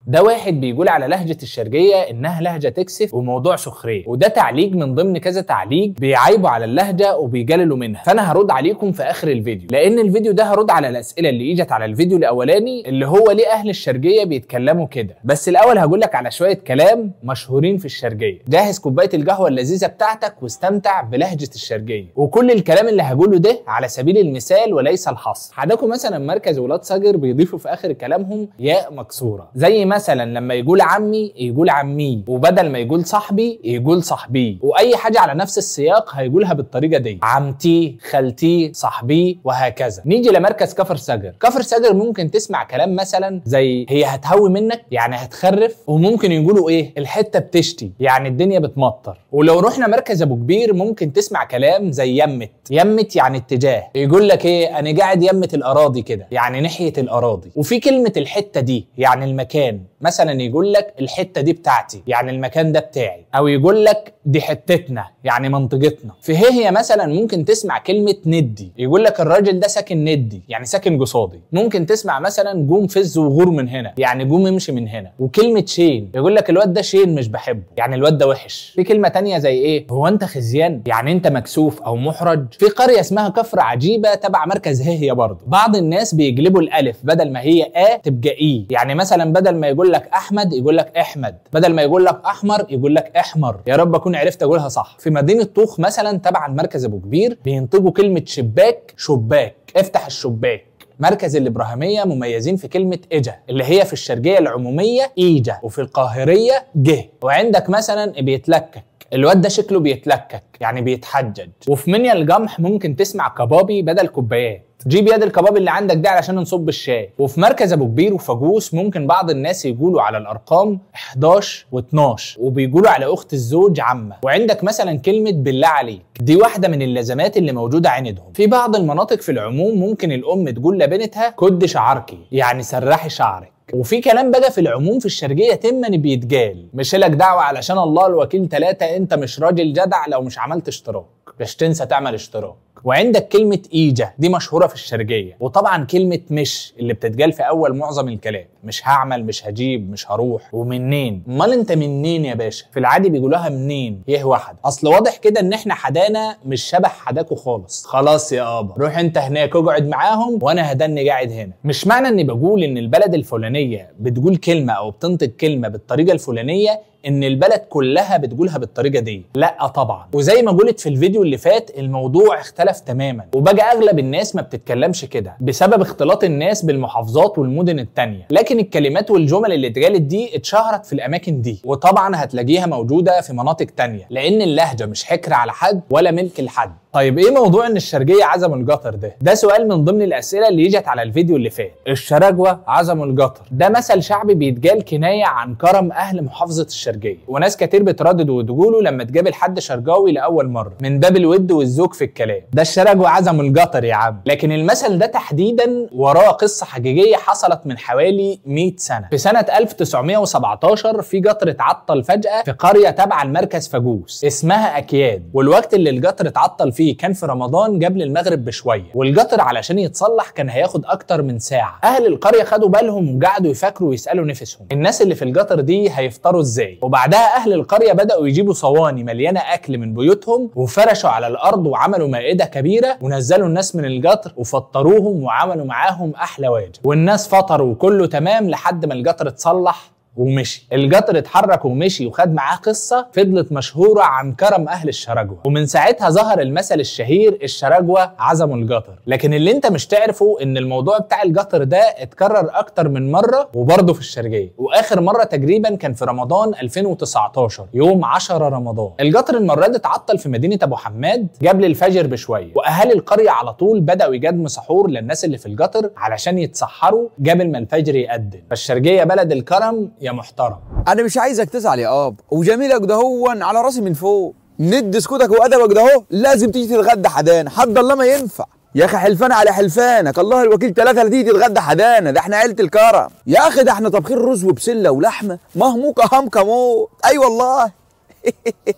ده واحد بيقول على لهجة الشرقية إنها لهجة تكسف وموضوع سخرية، وده تعليق من ضمن كذا تعليق بيعايبوا على اللهجة وبيجللوا منها. فأنا هرد عليكم في آخر الفيديو، لأن الفيديو ده هرد على الأسئلة اللي إجت على الفيديو الأولاني اللي هو ليه أهل الشرقية بيتكلموا كده. بس الأول هقول لك على شوية كلام مشهورين في الشرقية. جهز كوباية القهوة اللذيذة بتاعتك واستمتع بلهجة الشرقية، وكل الكلام اللي هقوله ده على سبيل المثال وليس الحصر. عندكم مثلا مركز ولاد صقر بيضيفوا في آخر كلامهم ياء مكسورة، زي مثلا لما يقول عمي يقول عمي، وبدل ما يقول صاحبي يقول صاحبي، واي حاجة على نفس السياق هيقولها بالطريقة دي، عمتي، خالتي، صاحبي، وهكذا. نيجي لمركز كفر سجر. كفر سجر ممكن تسمع كلام مثلا زي هي هتهوي منك، يعني هتخرف، وممكن يقولوا ايه الحتة بتشتي، يعني الدنيا بتمطر. ولو رحنا مركز ابو كبير ممكن تسمع كلام زي يمت، يمت يعني اتجاه، يقول لك ايه انا قاعد يمت الاراضي كده، يعني ناحية الاراضي. وفي كلمة الحتة دي يعني المكان، مثلا يقول لك الحتة دي بتاعتي، يعني المكان ده بتاعي، او يقول لك دي حتتنا، يعني منطقتنا. في هي مثلا ممكن تسمع كلمة ندي، يقول لك الراجل ده ساكن ندي، يعني ساكن قصادي. ممكن تسمع مثلا جوم فز وغور من هنا، يعني جوم امشي من هنا. وكلمه شين، يقول لك الواد ده شين مش بحبه، يعني الواد ده وحش. في كلمة تانية زي ايه هو انت خزيان، يعني انت مكسوف او محرج. في قرية اسمها كفر عجيبة تبع مركز هي برضه، بعض الناس بيقلبوا الالف بدل ما هي ا تبقى اي، يعني مثلا بدل ما يقول لك احمد يقول لك احمد، بدل ما يقول لك احمر يقول لك احمر. يا رب اكون عرفت اقولها صح. في مدينة طوخ مثلا تبع المركز ابو كبير بينطقوا كلمة شباك شباك، افتح الشباك. مركز الإبراهيمية مميزين في كلمة إجا اللي هي في الشرقية العمومية إيجا، وفي القاهرية جه. وعندك مثلا بيتلكك، الواد ده شكله بيتلكك، يعني بيتحجج. وفي منيا الجمح ممكن تسمع كبابي بدل كوبايات، جيب يد الكباب اللي عندك ده علشان نصب الشاي. وفي مركز ابو كبير وفاجوس ممكن بعض الناس يقولوا على الارقام 11 و12، وبيقولوا على اخت الزوج عمه. وعندك مثلا كلمة بالله عليك، دي واحدة من اللازمات اللي موجودة عندهم. في بعض المناطق في العموم ممكن الام تقول لبنتها كد شعركي، يعني سرحي شعرك. وفي كلام بقى في العموم في الشرقية تما بيتجال، مش لك دعوه علشان الله الوكيل 3 انت مش راجل جدع لو مش عملت اشتراك، مش تنسى تعمل اشتراك. وعندك كلمة إيجا دي مشهورة في الشرقية، وطبعا كلمة مش اللي بتتجال في أول معظم الكلام، مش هعمل، مش هجيب، مش هروح، ومنين. امال انت منين يا باشا؟ في العادي بيقولوها منين، يه واحد. اصل واضح كده ان احنا حدانا مش شبه حداكو خالص. خلاص يا ابا روح انت هناك اقعد معاهم وانا هدني قاعد هنا. مش معنى اني بقول ان البلد الفلانية بتقول كلمة او بتنطق كلمة بالطريقة الفلانية ان البلد كلها بتقولها بالطريقة دي، لا طبعا. وزي ما قلت في الفيديو اللي فات الموضوع اختلف تماما، وبقى اغلب الناس ما بتتكلمش كده بسبب اختلاط الناس بالمحافظات والمدن التانية. لكن الكلمات والجمل اللي اتقالت دي اتشهرت في الاماكن دي، وطبعا هتلاقيها موجودة في مناطق تانية، لان اللهجة مش حكر على حد ولا ملك لحد. طيب ايه موضوع ان الشرقية عزموا الجطر ده؟ ده سؤال من ضمن الاسئلة اللي اجت على الفيديو اللي فات. الشراجوه عزموا الجطر، ده مثل شعبي بيتقال كناية عن كرم اهل محافظة الشرقية، وناس كتير بتردد وتقوله لما تقابل حد شرقاوي لاول مرة من باب الود والذوق في الكلام، ده الشراجوه عزموا الجطر يا عم. لكن المثل ده تحديدا وراه قصة حقيقية حصلت من حوالي 100 سنة. في سنة 1917 في قطر اتعطل فجاة في قرية تابعه لمركز فاجوس اسمها اكياد، والوقت اللي القطر اتعطل فيه كان في رمضان قبل المغرب بشوية، والقطر علشان يتصلح كان هياخد اكتر من ساعة. اهل القرية خدوا بالهم وقعدوا يفكروا ويسالوا نفسهم الناس اللي في القطر دي هيفطروا ازاي. وبعدها اهل القرية بداوا يجيبوا صواني مليانة اكل من بيوتهم وفرشوا على الارض وعملوا مائدة كبيرة ونزلوا الناس من القطر وفطروهم وعملوا معاهم احلى واجب، والناس فطروا وكله تمام لحد ما القطر اتصلح ومشي. القطر اتحرك ومشي وخد معاه قصة فضلت مشهورة عن كرم أهل الشراجوة، ومن ساعتها ظهر المثل الشهير الشراجوة عزموا القطر. لكن اللي انت مش تعرفه ان الموضوع بتاع القطر ده اتكرر أكتر من مرة وبرضه في الشرقية، وآخر مرة تقريبا كان في رمضان 2019 يوم 10 رمضان. القطر المرة دي اتعطل في مدينة أبو حماد قبل الفجر بشوية، وأهالي القرية على طول بدأوا يقدموا سحور للناس اللي في القطر علشان يتسحروا قبل ما الفجر يقدم. فالشرقية بلد الكرم يا محترم. انا مش عايزك تزعل يا اب، وجميلك ده هو على راسي من فوق، ند سكوتك وادبك ده هو لازم تيجي تتغدى حدانا، حد الله ما ينفع يا اخي. حلفان على حلفانك، الله الوكيل 3 لا تيجي تتغدى حدانا، ده احنا عيله الكرم يا اخي، ده احنا طابخين رز وبسله ولحمه مهموكه همكه موت. اي والله.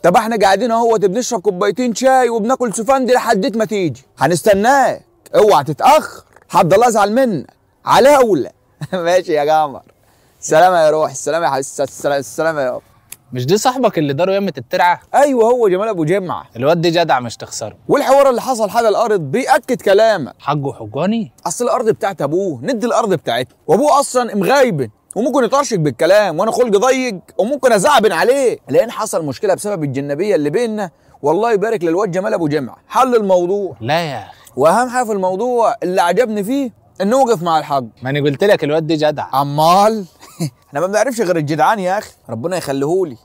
طب احنا قاعدين اهوت بنشرب كوبايتين شاي وبناكل سفندي لحد ما تيجي، هنستناك اوعى تتاخر، حد الله ازعل منك على اولى. ماشي يا قمر، سلامه يا روح، السلامة يا حبيبي، السلامة يا. مش دي صاحبك اللي داره يمة الترعه؟ ايوه هو جمال ابو جمعه. الواد دي جدع مش تخسره. والحوار اللي حصل حدا الارض بيأكد كلامك. حجه وحجاني؟ اصل الارض بتاعت ابوه، ندي الارض بتاعته، وابوه اصلا مغايبن وممكن يطرشك بالكلام، وانا خلق ضيق وممكن ازعبن عليه، لان حصل مشكلة بسبب الجنبيه اللي بيننا. والله يبارك للواد جمال ابو جمعه، حل الموضوع. لا يا اخي، واهم حاجة في الموضوع اللي عجبني فيه انه وقف مع الحاج. ما انا قلت لك الواد دي جدع. امال احنا ما بنعرفش غير الجدعان يا اخي، ربنا يخليهولي.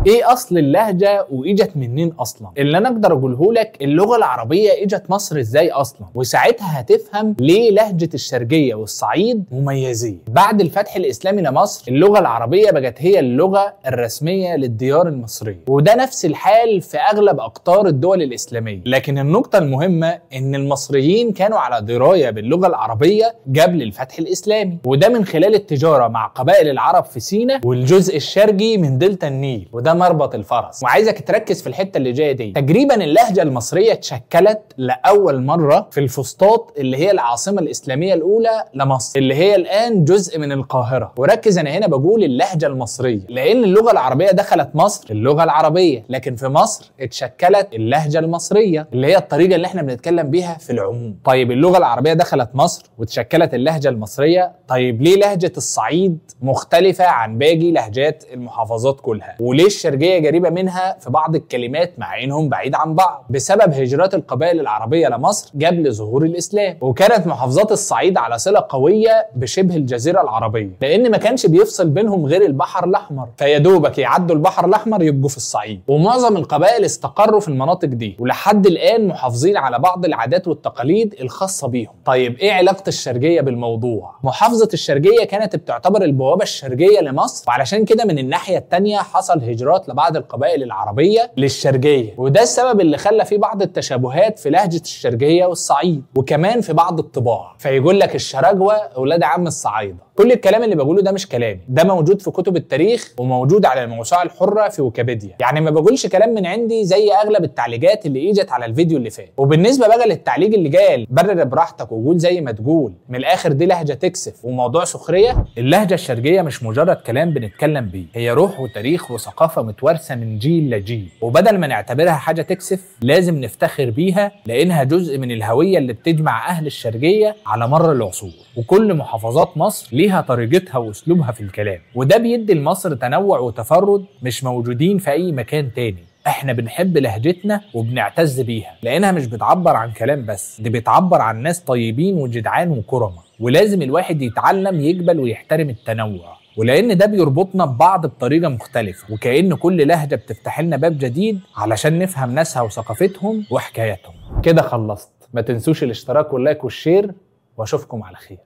ايه اصل اللهجة واجت منين اصلا؟ اللي انا اقدر اقوله لك اللغة العربية اجت مصر ازاي اصلا، وساعتها هتفهم ليه لهجه الشرقية والصعيد مميزين. بعد الفتح الاسلامي لمصر اللغة العربية بقت هي اللغة الرسمية للديار المصرية، وده نفس الحال في اغلب اقطار الدول الاسلامية. لكن النقطة المهمة ان المصريين كانوا على دراية باللغة العربية قبل الفتح الاسلامي، وده من خلال التجارة مع قبائل العرب في سيناء والجزء الشرقي من دلتا النيل، وده مربط الفرس. وعايزك تركز في الحتة اللي جاية دي. تقريبا اللهجة المصرية اتشكلت لاول مرة في الفسطاط اللي هي العاصمة الاسلامية الاولى لمصر، اللي هي الان جزء من القاهرة. وركز انا هنا بقول اللهجة المصرية لان اللغة العربية دخلت مصر اللغة العربية، لكن في مصر اتشكلت اللهجة المصرية اللي هي الطريقة اللي احنا بنتكلم بيها في العموم. طيب اللغة العربية دخلت مصر وتشكلت اللهجة المصرية، طيب ليه لهجه الصعيد مختلفة عن باقي لهجات المحافظات كلها؟ وليه الشرقية قريبة منها في بعض الكلمات مع انهم بعيد عن بعض؟ بسبب هجرات القبائل العربية لمصر قبل ظهور الإسلام. وكانت محافظات الصعيد على صلة قوية بشبه الجزيرة العربية، لأن ما كانش بيفصل بينهم غير البحر الأحمر، فيدوبك يعدوا البحر الأحمر يبقوا في الصعيد. ومعظم القبائل استقروا في المناطق دي، ولحد الآن محافظين على بعض العادات والتقاليد الخاصة بيهم. طيب إيه علاقة الشرقية بالموضوع؟ محافظة الشرقية كانت بتعتبر البوابة الشرقية لمصر، وعلشان كده من الناحية التانية حصل هجرات لبعض القبائل العربية للشرقية، وده السبب اللي خلى فيه بعض التشابهات في لهجة الشرقية والصعيد، وكمان في بعض الطباع. فيقول لك الشراجوة أولاد عم الصعايدة. كل الكلام اللي بقوله ده مش كلامي، ده موجود في كتب التاريخ وموجود على الموسوعة الحرة في ويكيبيديا، يعني ما بقولش كلام من عندي زي أغلب التعليقات اللي اجت على الفيديو اللي فات. وبالنسبة بقى للتعليق اللي قال برر براحتك وقول زي ما تقول، من الآخر دي لهجة تكسف وموضوع سخرية. اللهجة الشرقية مش مجرد كلام بنتكلم بيه، هي روح وتاريخ وثقافة متوارثة من جيل لجيل، وبدل ما نعتبرها حاجة تكسف لازم نفتخر بيها لأنها جزء من الهوية اللي بتجمع أهل الشرقية على مر العصور. وكل محافظات مصر ليها طريقتها وأسلوبها في الكلام، وده بيدي لمصر تنوع وتفرد مش موجودين في أي مكان تاني. احنا بنحب لهجتنا وبنعتز بيها لانها مش بتعبر عن كلام بس، دي بتعبر عن ناس طيبين وجدعان وكرمة، ولازم الواحد يتعلم يقبل ويحترم التنوع، ولان ده بيربطنا ببعض بطريقة مختلفة، وكأن كل لهجه بتفتح لنا باب جديد علشان نفهم ناسها وثقافتهم وحكاياتهم. كده خلصت، ما تنسوش الاشتراك وال like وال share، واشوفكم على خير.